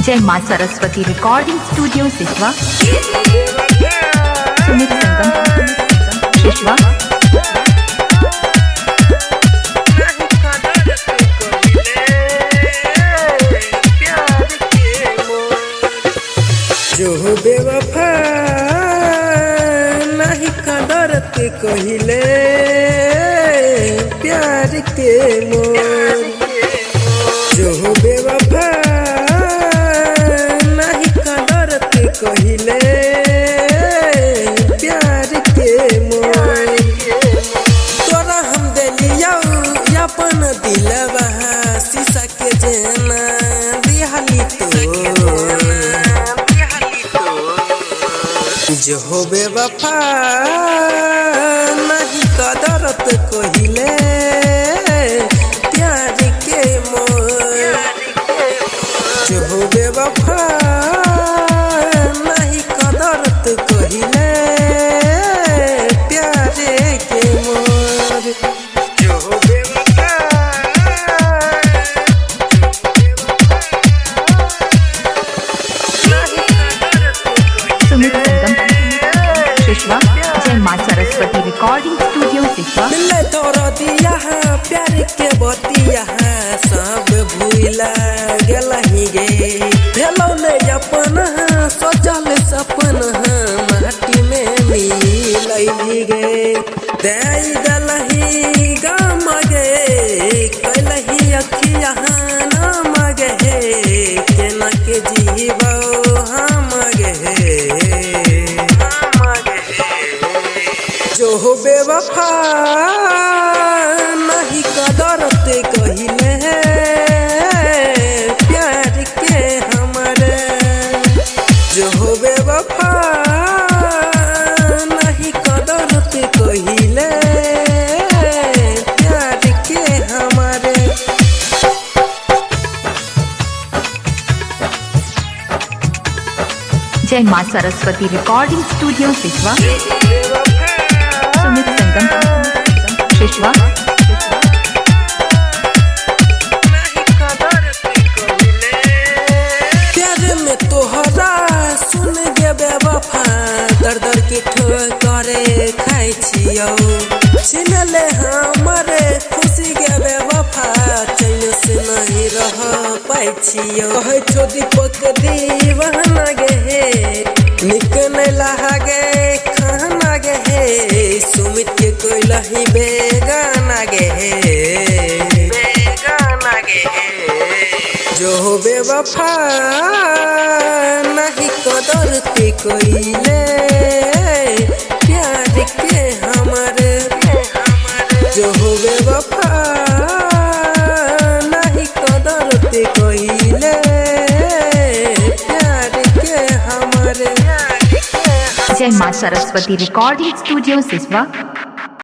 जय माँ Saraswati recording studio Siswa. Sumit संगम सिसवा। जो बेवफा नहीं कदर के कहिले प्यार के मोर। जो बेवफा नहीं कदर के कहिले प्यार के मोर। तोरा हम देलियौ अपन दिलवा शीशा के जेना दिहली तो। जो बेवफा नहीं कदरत कहिले प्यार के मोर। जो बेवफा नहीं कदरत कहिले प्यार के मोर। जो बेवफा सुमित संगम सिसवा। जय माँ सरस्वती रिकॉर्डिंग स्टूडियो सिसवा। मिले तोरा दिया है प्यार के बतिया है सब भूला गेलही गे। भेलौ ने अपन है सोचल सपन है माटी में मिलही गे। दे देलही गम गे कैलही अखिया नाम गे। केना के जीवौ हम गे। जो बेवफा नहीं कदरत कहिले प्यार के हमारे। जो बेवफा नहीं कदरत कहिले प्यार के हमारे। जय माँ सरस्वती रिकॉर्डिंग स्टूडियो सिसवा। सुमित संगम सिसवा। प्यार में तोहरा सुन गे बेवफा दर दर के ठोकरे खाइ छियौ। छिनले हमरे खुशी गे बेवफा चैन से नहीं रह पाइ छियौ। कहै छौ दीपक दीवाना गे हे निक नहीं लागे खाना गे हे। सुमित के कोइलही बेगाना गे हे। जो बेवफा नहीं कदर ते कइले प्यार के हमारे। जो बेवफा नहीं कदर ते कइले प्यार के हमारे। जय माँ सरस्वती रिकॉर्डिंग स्टूडियो सिसवा।